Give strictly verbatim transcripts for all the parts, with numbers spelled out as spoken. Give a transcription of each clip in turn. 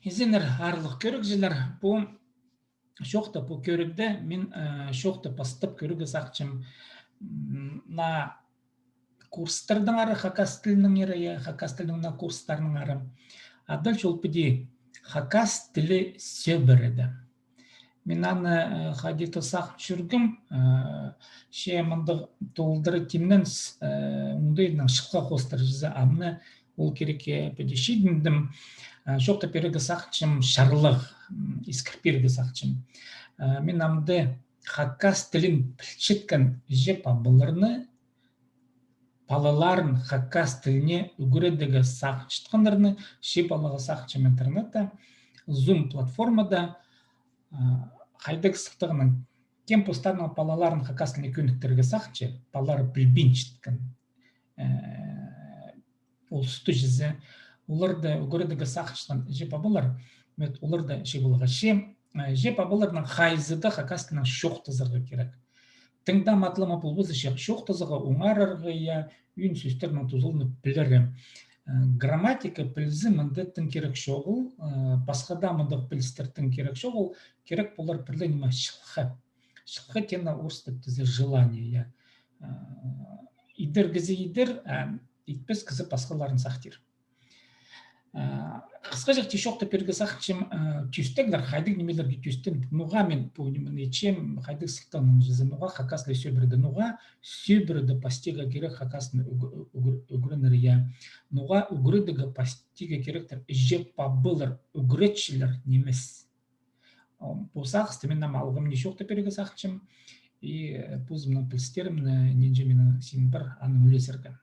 Изеннер, аарлығ кӧрігҷілер, пу чоохта, пу кӧрігде мин, э, чоохты пастап кӧрерге сағынчам, м, наа курстарның ары, хакас тілінің ары, я, хакас тілінің наа курстарының ары. Адал чол піди: хакас тілі сӧбіреді. Мин аны, э, хайди-да сағын чӧргем, э, че мындағ толдыра тимненіс, э, оңдайнаң чылға хоостыра чізе, амды ол кирекке піди чидіндім. Э, чоохты пирерге сағынчам чарлығ, м, искір пирерге сағынчам. Э, мин амды хакас тілін пілчеткен іҷе-пабаларны палаларын хакас тіліне ӱгредерге сағынчатханнарны чыып аларға сағынчам интернетте, Zoom платформада, а, хайдағ сылтағнаң, кем постарының палаларын хакас тіліне кӧніктірерге сағынча, палалары пілбинчеткен, э, улусты чізе, оларды ӱгредерге сағынчатхан іҷе-пабалар, вот, оларды чыып аларға. Че, э, іҷе-пабаларнаң хайзы даа хакас тілінең чоохтазарға кирек. Тың даа матлама полбаза, че чоохтазарға, оңарарға, я, ӧӧн сӧстернің тузаларын пілерге. Э, грамматика пілізі мында тың кирек чоғыл, э, пасха даа мындағ пілістер тың кирек чоғыл, кирек полар пір ле ниме: чылғы. Чылғы теені орыстап тізе желание, я. Э, идер кізі идер, а итпес кізі пасхаларын сахтир. Э, хысхаҷахти чоохты пирерге сағынчам, э, тӧстеглер, хайдағ нимелерге тӧстег, ноға мин пу нимені итчем, хайдағ сылтағнаң чізе, ноға хакас тілі сӧбіреді, ноға сӧбіреді пастирға кирек хакас тілін ӱг-, ӱг-, ӱгренерге, я. Ноға ӱгредерге пастирға киректір іҷе-пабалар, ӱгретчілер нимес. Ам, пу сағысты мин ам алғым ни чоохты пирерге сағынчам. И, э, позымның пілістерімні, нинҷе минің синім пар, аны ӱлезерге.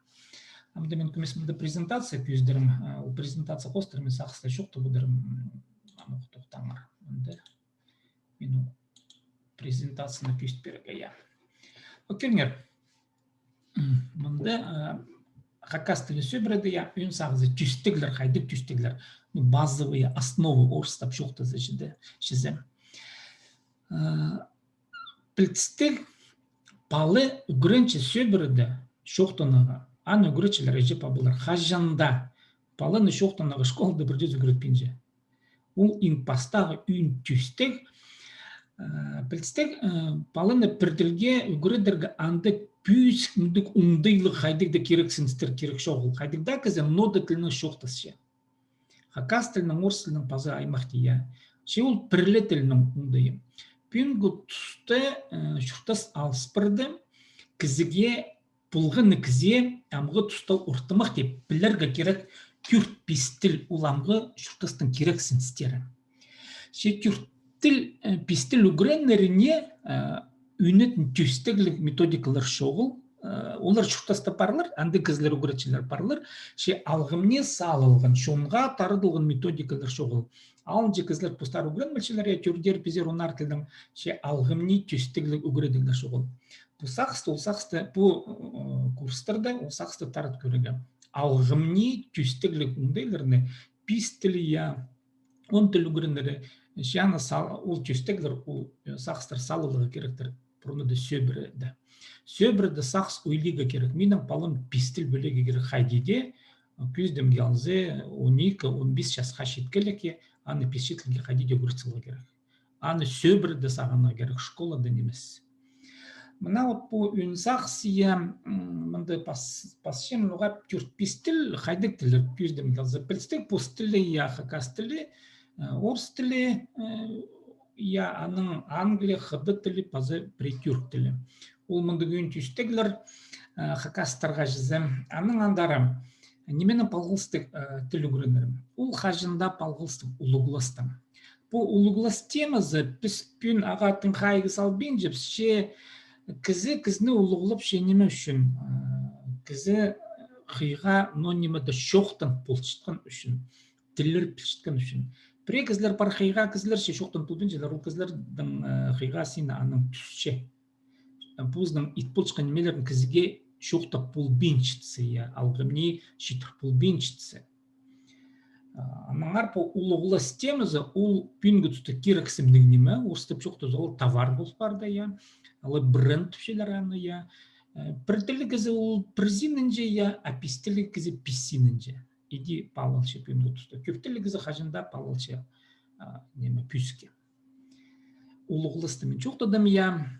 Амды мин кӧмес мында презентация кӧзідерім, а, ол презентация хоостыра мин сағысты чоохтап одырам, м, ам ох, тохтаңар. Мында мин ол презентацияны кӧзіт пирерге, я. Окей, кӧріңер. М, мында, а, хакас тілі сӧбіреді, я, ӧӧн сағызы тӧстеглер, хайдағ тӧстеглер. Ну, базовые основы, орыстап чоохтаза чізе, чізе. А, пілдістіг, пала ӱгренче сӧбіреді чоохтанарға. Аны ӱгретчелер іҷе-пабалар. Хаҷан даа паланы чоохтанарға школада пірдеезі ӱгретпинче. Ол иң пастағы ӧӧн тӧстег. Э, пілдістіг, э, паланы пір тілге ӱгредерге анда пӧзік мындағ оңдайлығ хайдағ даа кирексіністер кирек чоғыл. Хайдағ даа кізі нода тілінең чоохтасча. Хакас тілінең, орыс тілінең паза аймахти, я. Че ол пір ле тілнің оңдайы. Пӱӱнгі туста, э, чуртас алыс парды, кізіге полған кізее амғы туста ортымах тіп пілерге кирек тӧрт-пис тіл, ол амғы чуртастың кирексіністері. Че тӧрт тіл, э, пис тіл ӱгренеріне, э, ӧӧнетін тӧстегліг методикалар чоғыл, э, олар чуртаста парлар, андағ кізілер, ӱгретчілер парлар, че алғымны салылған, чонға таратылған методикалар чоғыл. Алынҷа кізілер постары ӱгренмелчелер, я, тӧртер, пизер, онар тілнең, че алғымны тӧстегліг ӱгредіглер чоғыл. Пу сағысты, ол сағысты, пу, э, курстарда ол сағысты тарат кӧрерге. Алғымны тӧстегліг оңдайларны пис тілі, я, он тіл ӱгренері, че аны сал-, ол тӧстеглер, ол, э, сағыстар салыларға киректер, пурнада сӧбіреді. Сӧбіреді сағыс ойлирға кирек. Минің палам пис тіл пілерге кирек хайди дее, кӧзідімге алза, он ікі, он пис часха читкелек, аны пис тілге хайди дее ӱгрет саларға кирек. Аны сӧбіреді сағынарға кирек, школада нимес. Мына вот пу ӧӧн сағыс, я, м, мында пас-, пасчам, ноға тӧрт-пис тіл, хайдағ тіллер, кӧзідімге алза, пілдістіг, пос тілі, я, хакас тілі, э, орыс тілі, э, я, анаң англи, хыдат тілі, паза пірее тӱрк тілі. Ол мындағ ӧӧн тӧстеглер, э, хакастарға чізе. Анаң андар нименең палғалыстығ, э, тіл ӱгренер? Ол хаҷан даа палғалыстығ улуғластаң. Пу улуғлас темазы, піс пӱӱн ағаа тың хайығ салбинчабыс, че кізі кізіні улуғлапча ниме ӱчӱн? Э, кізі хыйға ноо ниме дее чоохтанып полчатхан ӱчӱн, тіллер пілчеткен ӱчӱн. Пірее кізілер пар, хыйға кізілер че чоохтанып полбинчалар, ол кізілернің, э, хыйға сині анаң тӱсче. Позының ит полчатхан нимелерін кізіге чоохтап полбинчатса, я, алғымны читір полбинчатса. А, аннаңар пу улуғлас темазы, ол пӱӱнгі туста кирексімніг ниме, орыстап чоохтаза, ол товар пол парды, я. Алай бренд тіпчелер аны, я. Э, пір тілліг кізі ол пір синінҷе, я, а пис тілліг кізі пис синінҷе. иди паалалча пӱӱнгі туста. Кӧп тілліг кізі хаҷан даа паалалча, а, ниме, пӧзікке. Улуғласты мин чоохтадым, я.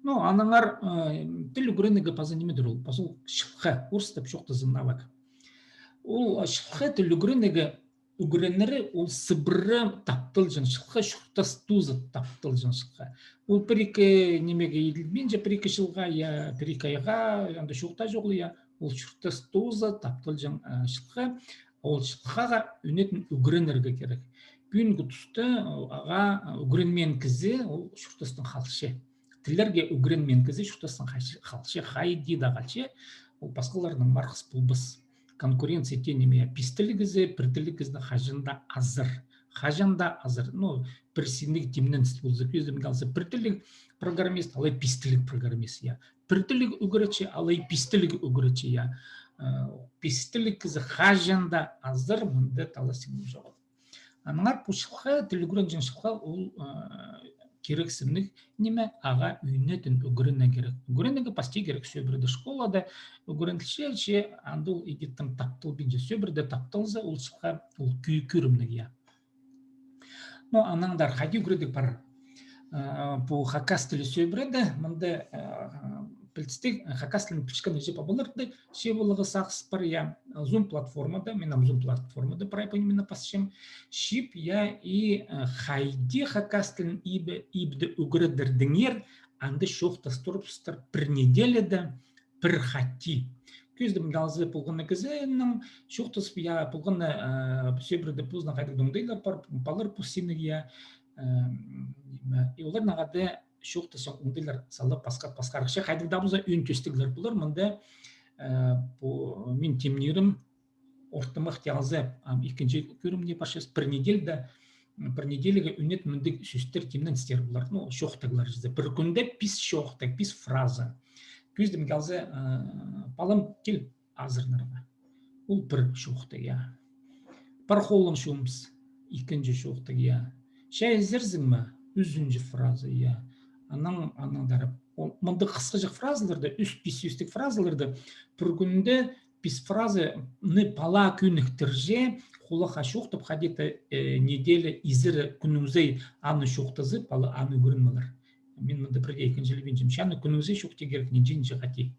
Ну, аннаңар, э, тіл ӱгренерге паза нимедір ол? Паза ол чылға, орыстап чоохтаза, навык. Ол, а, чылға тіл ӱгренерге, ӱгренері ол сыбыра тапталҷаң чылға, чуртас тооза тапталҷаң чылға. Ол пір-ікі нимеге иділбинче, пір-ікі чылға, я, пір-ікі айға, анда чоохтаҷаң ол, я, ол чуртас тооза тапталҷаң, а, чылға. Ол чылғаға ӱнетін ӱгренерге кирек. Пӱӱнгі туста, а, ағаа, а, ӱгренмеен кізі ол чуртастаң халча. Тіллерге ӱгренмеен кізі чуртастаң халча, халча, хайди даа халча, ол пасхаларнаң марығыс полбас. Конкуренция теен ниме, я, пис тілліг кізі пір тілліг кізідең хаҷан даа азыр. Хаҷан даа азыр. Ну, пір синніг тимненіс полза, кӧзідімге алза, пір тілліг программист, алай пис тілліг программист, я. Пір тілліг ӱгретчі, алай пис тілліг ӱгретчі, я. Э, пис тілліг кізі хаҷан даа азыр, мында талас тиңнең чоғыл. Аннаңар пу чылға, тіл ӱгренҷең чылға ол, э, кирексінніг ниме, ағаа ӱнетін ӱгренерге кирек. Ӱгренерге пасти кирек сӧбіреде, школада ӱгренілче, че анда ол иди тың тапталбинча. Сӧбіреде тапталза, ол чылға, ол кӧ-, кӧрімніг, я. Ну, аннаңар хайди ӱгредіг пар. Э, пу хакас тілі сӧбіреде, мында, э, пілдістіг, хакас тілін пілчеткен іҷе-пабаларны чыып аларға сағыс пар, я, Zoom платформада, мин ам Zoom платформада прай пу нимені пасчам. Чыып, я, и, э, хайди хакас тілін иб-, ибде ӱгредердеңер, анда чоохтас турыбыстар пір неделяда пір хати. Кӧзідімге алза, полған на кізінең чоохтас, я, полған на, э, сӧбіреде позының хайдағ-да оңдайлар пар, палар пос синніг, я. Э, ниме, и оларнаң хада чоохтасчаң оңдайлар сала пасха-, пасхарахча, хайдағ даа полза ӧӧн тӧстіглер полар. Мында, э, пу мин тимнирім, ортымах тее алза, ам, ікінҷі кӧрімде парчабыс, пір неделяда, м, пір неделяға ӱнетін мындағ сӧстер, тимненістер полар. Ну, чоохтаглар чізе. Пір кӱнде пис чоохтаг, пис фраза. Кӧзідімге алза, э, палам, кил азыранарға. Ол пір чоохтаг, я. Пар холың чуумыс, ікінҷі чоохтаг, я. Чай ізерзің ме? Ӱзінҷі фраза, я. Анаң, анаңар. Ол мындағ хысхаҷах фразаларны, ӱс-пис сӧстіг фразаларны пір кӱнде пис фразаны пала кӧніктірче, холаха чоохтап, хайди-да, э, неделя изере кӱннің ӱзее аны чоохтаза, пала аны ӱгреніп алар. Мин мында пірдее ікінҷілебинчем. Че аны кӱннің ӱзее чоохтирға кирек нинҷе-нинҷе хати.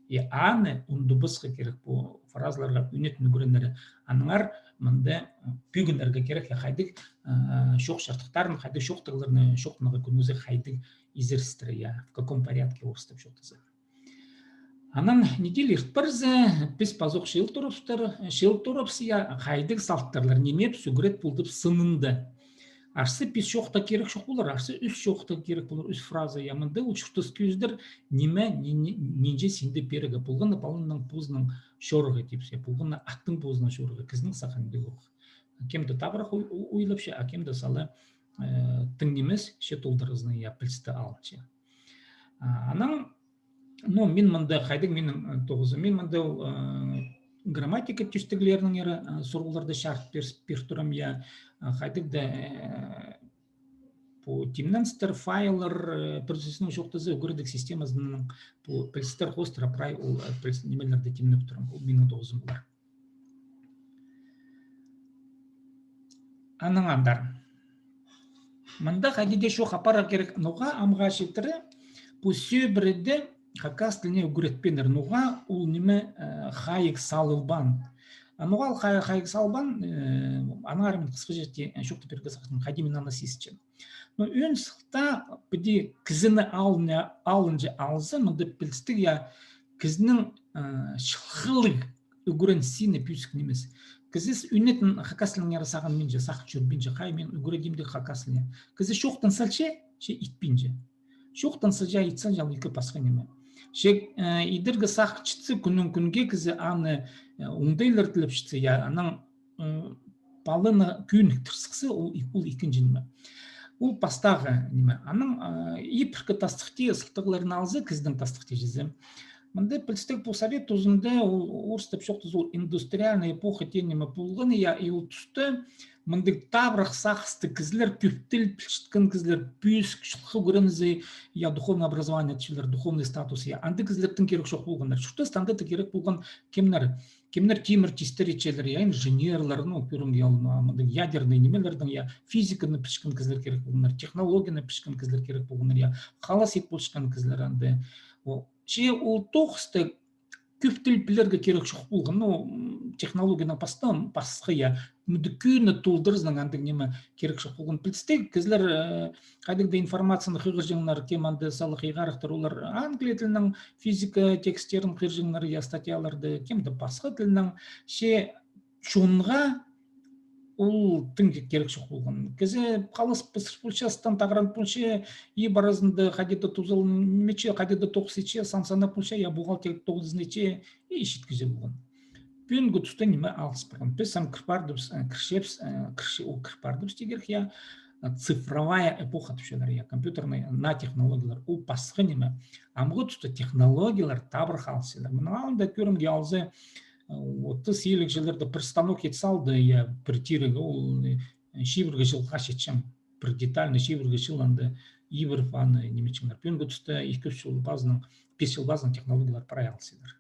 И аны ундубасха кирек, пу фразаларға ӱнетін ӱгренерге. Аннаңар мында, э, пӧгінерге кирек, я, хайдағ, э, чоох чардыхтарын, хайдағ чоохтагларны чоохтанарға кӱннің ӱзее хайдағ изерістіре, я, в каком порядке орыстап чоохтаза. Анаң неделя ирт парза, піс пазох чыыл турыбыстар, чыыл турыбыс, я, хайдағ салтарлар, ниме піс ӱгрет полдыбыс сынында. Арса пис чоохтаг кирек чох полар, арса ӱс чоохтаг кирек полар, ӱс фраза, я, мында ол чуртас кӧзідер, ниме, ни-, ни-, нинҷе синде пирерге, полған на паланың позының чорығы тіпче, полған на аттың позының чорығы, кізінің сағам даа ох. Кем-де табырах ой-, ой-, ойлапча, а кем-де сала, э, тың нимес, че толдыразынаң, я, пілісті алынча. А, анаң, ну, мин мында хайдағ минің, э, тоғызым, мин мында ол, э, грамматика тӧстіглерінеңер, э, сурығларны чарыт пир, пир турам, я, э, хайдағ даа, э, пу тимненістер, файллар, э, процессінің чоохтаза, ӱгредіг системазының пу пілістер хоостыра прай ол, э, піліс-, нимелерні тимнеп турам, ол минің тоғызым полар. Анаң андар. Мында хайди даа чоох апарарға кирек, ноға амға читіре, пу сӧбіреде хакас тіліне ӱгретпееннер, ноға ол ниме, э, хайығ салылбаан. А ноға ол хай-, хайығ салылбаан, э, аннаңар мин хысхаҷа тее, э, чоохтап пирерге сағынчам, хайди мин аны сизінчем. Но ӧӧн сылтаа піди кізіні алнына, алынҷа алза, мында пілістіг, я, кізінің, э, чылғылығ ӱгренісчең пӧзік нимес. Кізі ӱнетін хакас тілінеңер сағынминча, сағын чӧрбинче, хай мин ӱгредим дее хакас тіліне. Кізі чоохтан салча, че итпинче. Чоохтан салча, ит салча, ол ікі пасха ниме. Че, э, идерге сағынчатса, кӱннің кӱнге кізі аны, э, оңдайлар тілепчетсе, я, анаң, э, паланы кӧніктір сыхса, ол, ол ікінҷі ниме. Ол пастағы ниме. Анаң, э, и піркі тастыхти сылтағларын алза, кізінің тастыхти чізе. Мында пілістіг пу совет тузында ол орыстап чоохтаза ол индустриальная эпоха теен ниме полған, я, и ол туста мындағ табырах сағыстығ кізілер, кӧп тіл пілчеткен кізілер, пӧзік чылғы ӱгренізі, я, духовное образование тіпчелер, духовный статус, я, андағ кізілер тың кирек чох полғаннар. Чуртаста анда тың кирек полған кемнер? Кемнер тимір тистер итчелер, я, инженерлер, ну, кӧрімге алза, мындағ ядерный нимелернің, я, физиканы пілчеткен кізілер кирек полғаннар, технологияны пілчеткен кізілер кирек полғаннар, я, халас ит полчатхан кізілер анда. О, че ол тоғыста кӧп тіл пілерге кирек чох полған, ну, м, технологияның пастаң, пасха, я, мындағ кӧні толдырызынаң андағ ниме кирек чох полған. Пілдістіг, кізілер, э, хайдағ-да информацияны хығырҷаңнар, кем анда салах иғарыхтар, олар англия тілінің физика текстерін хығырҷаңнар, я, статьяларды, кем-де пасха тілінің, че чонға ол тың кирек чох полған. Кізі халас пысыр полча, ыстан тағыран полча, иб аразында хайди-да тузаланча, хайди-да тоғыс итче, сан санап полча, я, бухгалтерлік тоғызын итче, и читкізі полған. Пӱӱнгі туста ниме алыс парған. Піс ам кір пардыбыс, э, кірчебіс, э, кірче-, о, кір пардыбыс тигерге, я, э, цифровая эпоха тіпчелер, я, компьютерный, на технологиялар, ол пасха ниме. Амғы туста технологиялар табырах алысчалар. Мының алнында кӧрімге алза, э, отыс-иліг чылларда пір станок ит салды, я, пір тирігі, ол, э, чибіргі чылға читчең. Пір детальны чибіргі чыл анда ибіріп аны ниме итчеңнер. Пӱӱнгі туста ікі-ӱс чыл пазынаң, пис чыл пазынаң технологиялар прай алысчалар.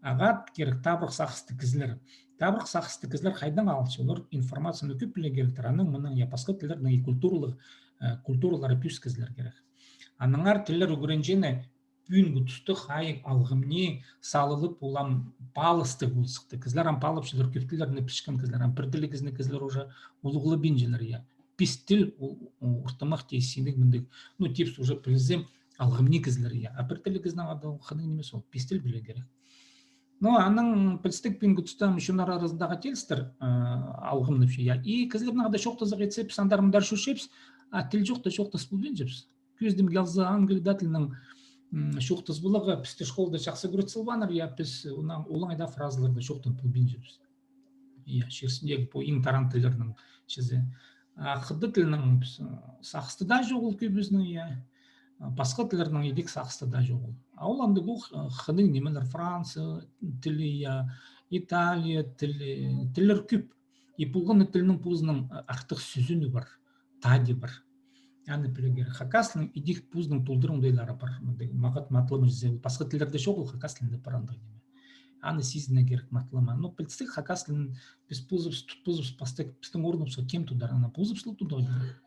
Ағаа кирек табырах сағыстығ кізілер. Табырах сағыстығ кізілер хайдаң алысча? Олар информацияны кӧп пілерге киректер. Анаң мынаң, я, пасха тіллернің и культуралығ, э, культуралары пӧзік кізілер кирек. Аннаңар тіллер ӱгренҷең пӱӱнгі туста хайығ алғымни салылып, ол ам паалыстығ пол сыхты. Кізілер ам паалапчалар, кӧп тіллерні пілчеткен кізілер, ам пір тілліг кізіні кізілер уже улуғлабинчалар, я. Пис тіл, ол, о, ортымах тее синніг мындағ, ну, типче, уже пілзе, алғымни кізілер, я. А пір тілліг кізінің ады ол хынығ нимес, ол пис тіл пілерге кирек. Но анаң пілдістіг, пӱӱнгі туста чоннар аразындағы тилістер, э, алғымнапча, я. И кізілернең хада чоохтазығ итсе, піс андар-мындар чӧрчебіс, а тіл чоохта чоохтас полбинчабыс. Кӧзідімге алза, англия тілінің, м, чоохтас поларға пісті школада чахсы ӱгрет салбааннар, я, піс, э, унаң, олаңай даа фразаларны чоохтап полбинчабыс. Я, чир ӱстӱндегі пу иң таран тіллернің чізе. А хыдат тілінің піс, э, сағысты даа чоғыл кӧбізінің, я. А пасха тіллернің идӧк сағысты даа чоғыл. А ол андағ ол, э, хынығ нимелер, Франция тілі, я, Италия тілі, тіллер кӧп. И полған на тілнің позының, э, артых сӧзіні пар, тадии пар. Аны пілерге кирек. Хакас тілнің идӧк позының толдырымдайлары пар. Мындағ мағат матлама чізе. Ол пасха тіллерде чоғыл, хакас тілінде пар андағ ниме. Аны сизінерге кирек, матлама. Но пілдістіг, хакас тілін піс позыбыс, тут позыбыс пастап, пістің орныбысха кем тудар, аны позыбыс ла тударға кирек.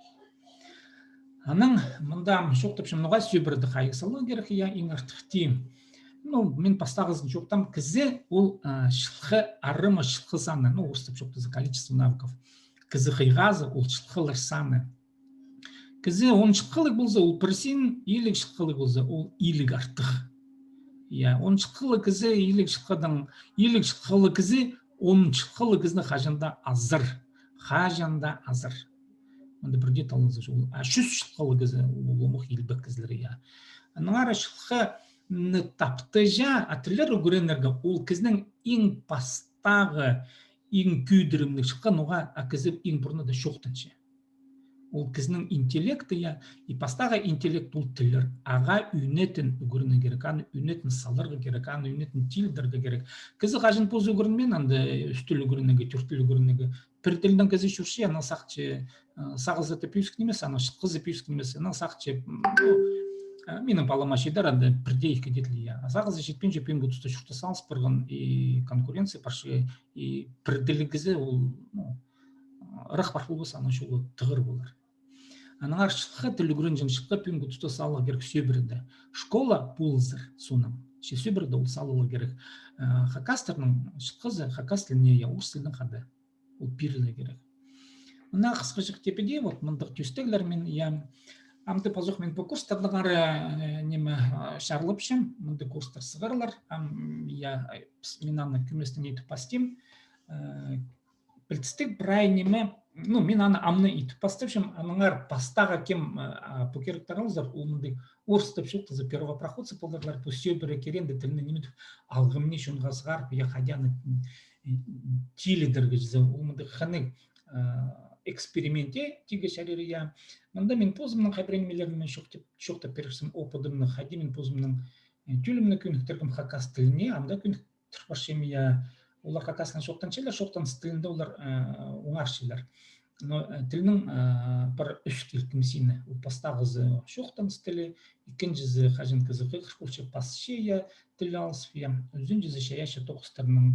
Анаң мында чоохтапчам, ноға сӧбіреде хайығ саларға кирек, я, иң артых тее. Ну, мин пастағызын чоохтаам, кізі ол, а, чылғы арымы, чылғы саны, ну, орыстап чоохтаза, количество навыков. Кізі хыйғазы ол чылғылар саны. Кізі он чылғылығ полза, ол пір син, илиг чылғылығ полза, ол илиг артых. Я, он чылғылығ кізі илиг чылғадаң, илиг чылғылығ кізі он чылғылығ кізіні хаҷан даа азар. Хаҷан даа азар. Мында пірдее талазы чох. А чӱс чылғылығ кізі, ол омох илбек кізілер, я. Аннаңар чылғаны таптыҷа, а тіллер ӱгренерге, ол кізінің иң пастағы, иң кӧдірімніг чылғы, ноға, а кізі иң пурнада чоохтанча. Ол кізінің интеллекті, я, и пастағы интеллект ол тіллер. Ағаа ӱнетін ӱгренерге кирек, аны ӱнетін саларға кирек, аны ӱнетін тилідерге кирек. Кізі хаҷан позы ӱгренмеен, анда ӱс тіл ӱгренерге, тӧрт тіл ӱгренерге. Пір тілнең кізі чӧрче, анаң сағынча, э, сағызы тіп пӧзік нимес, анаң чылғызы пӧзік нимес, анаң сағынча, м, ну, э, минің палама чиидер, анда пірдее-ікі тіл, я. А сағызы читпинче, пӱӱнгі туста чуртас алыс парған, и конкуренция парча, и пір тілліг кізі ол, ну, ырах пар полбас, аның чолы тығыр полар. Аннаңар чылғы, тіл ӱгренҷең чылғы пӱӱнгі туста саларға кирек сӧбіреде. Школа ползар соонаң. Че сӧбіреде ол саларға кирек. Э, хакастарның чылғызы хакас тіліне, я, орыс тілнең хада. Ол пирілерге кирек. Мына хысхаҷах тепеде, вот, мындағ тӧстеглер мин, я, амды пазох мин пу курстарнаңар, э, ниме, э, чарлапчам, мындағ курстар сығарлар, ам, я, э, піс-, мин аны кӧместең итіп пастим, э, пілдістіг прай ниме, ну, мин аны амны итіп пастапчам, аннаңар пастағы кем, а, а, пу киректер алзар, ол мындағ орыстап чоохтаза первопроходцы поларлар, пу сӧбіре киренде тілні ниме тіп алғымни чонға сығарып, я, хайди аны, м, тилідерге чізе, ол мындағ хынығ, а, эксперимент тее тигі чарир, я. Мында мин позымның хай пірее нимелерімні чоохтап, чоохтап пирерім, опыдымны, хайди мин позымның, э, тӧлімні кӧніктіргем хакас тіліне, амды кӧнік-, тырпарчам, я, олар хакас тілін чоохтанчалар, чоохтаныс тілінде олар, э, оңарчалар. Но, э, тілнің, э, пір ӱс килкімсіні, ол пастағызы чоохтаныс тілі, ікінҷізі хаҷан кізі хығыр полча, пасча, я, тіл алысып, я, ӱзінҷізі чайаачы тоғыстарның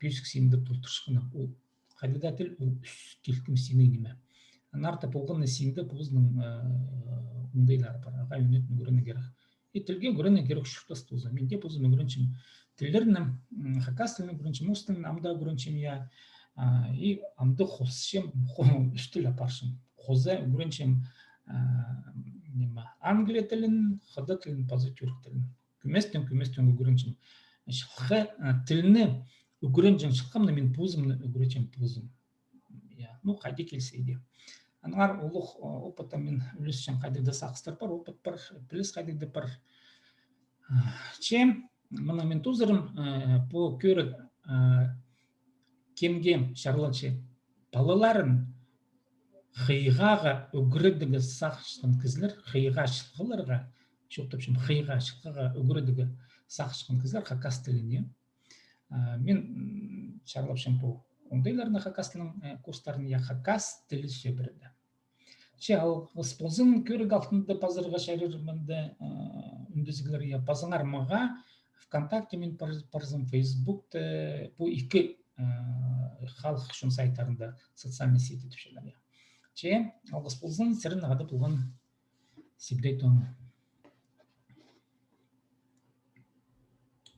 пӧзік синді толтырчатханы. Ол хайдағ-да тіл, ол ӱс килкім синнең ниме. Аннаңар полған на синде позының, э, оңдайлары пар. Ағаа ӱнетін ӱгренерге кирек. И тілге ӱгренерге кирек чуртас туза. Мин дее позым ӱгренчем тіллерні, м, хакас тілін ӱгренчем, орыс тілін ам даа ӱгренчем, я. А, и ам даа хосчам, хо-, ӱс тіл апарчам. Хоза ӱгренчем, а, ниме, англия тілін, хыдат тілін, паза тюрк тілін. Кӧместең, кӧместең ӱгренчем. Чылғы, а, тілні ӱгренҷең чылғымны мин позымны ӱгренчем позым. Я, ну, хайди килзе дее. Аннаңар улуғ, а, опыттаң мин ӱлесчем, хайдағ-да сағыстар пар, опыт пар, піліс хайдағ-да пар. А, че, мына мин тузарым, а, пу кӧріг, а, кемге чарланча? Палаларын хыйғаға ӱгредерге сағынчатхан кізілер, хыйға чылғыларға, чоохтапчам, хыйға чылғаға ӱгредерге сағынчатхан кізілер хакас тіліне. А, мин, м, чарлапчам пу оңдайларны хакас тілінің, э, курстарын, я, хакас тілі чӧбіреді. Че алғыс ползын, кӧріг алтында пазарға чарир мында, а, ӱндезіглер, я, пазыңар мағаа, ВКонтакте мин пар-, парзам, Фейсбукта, пу ікі, а, халых ӱчӱн сайттарында, социальный сеть тіпчелер, я. Че алғыс ползын, сірернең хада полған Сибдей Тома.